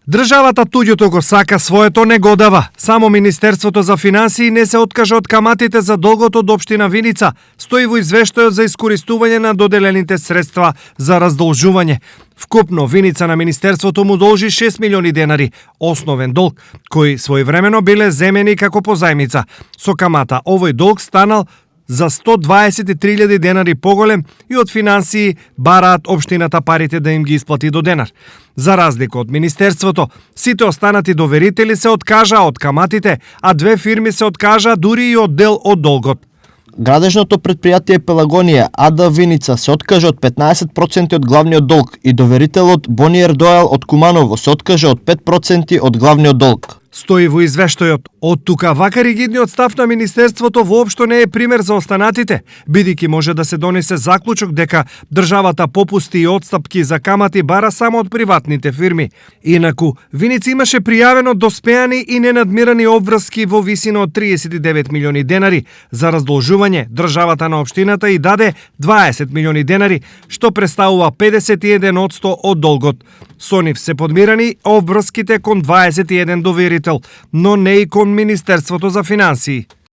Државата туѓото го сака, своето не го дава. Само Министерството за финансии не се откажа од каматите за долгот од општина Виница, стои во извештајот за искористување на доделените средства за раздолжување. Вкупно Виница на Министерството му должи 6 милиони денари, основен долг, кои своевремено биле земени како позајмица. Со камата овој долг станал за 123.000 денари поголем и од финансии бараат општината парите да им ги исплати до денар. За разлика од Министерството, сите останати доверители се откажаа од каматите, а 2 фирми се откажаа дури и од дел од долгот. Градежното предпријатие Пелагонија АД Виница се откажа од 15% од главниот долг и доверителот Бониер Дојал од Куманово се откажа од 5% од главниот долг. Стои во извештајот, од тука вака ригидниот став на Министерството воопшто не е пример за останатите, бидејќи може да се донесе заклучок дека државата попусти и отстапки за камати бара само од приватните фирми. Инаку, Виница имаше пријавено доспеани и ненадмирани обврски во висина од 39 милиони денари. За раздолжување, државата на општината и даде 20 милиони денари, што представува 51% од долгот. Со нив се подмирани обврските кон 21 доверител, но не и кон Министерството за финансии.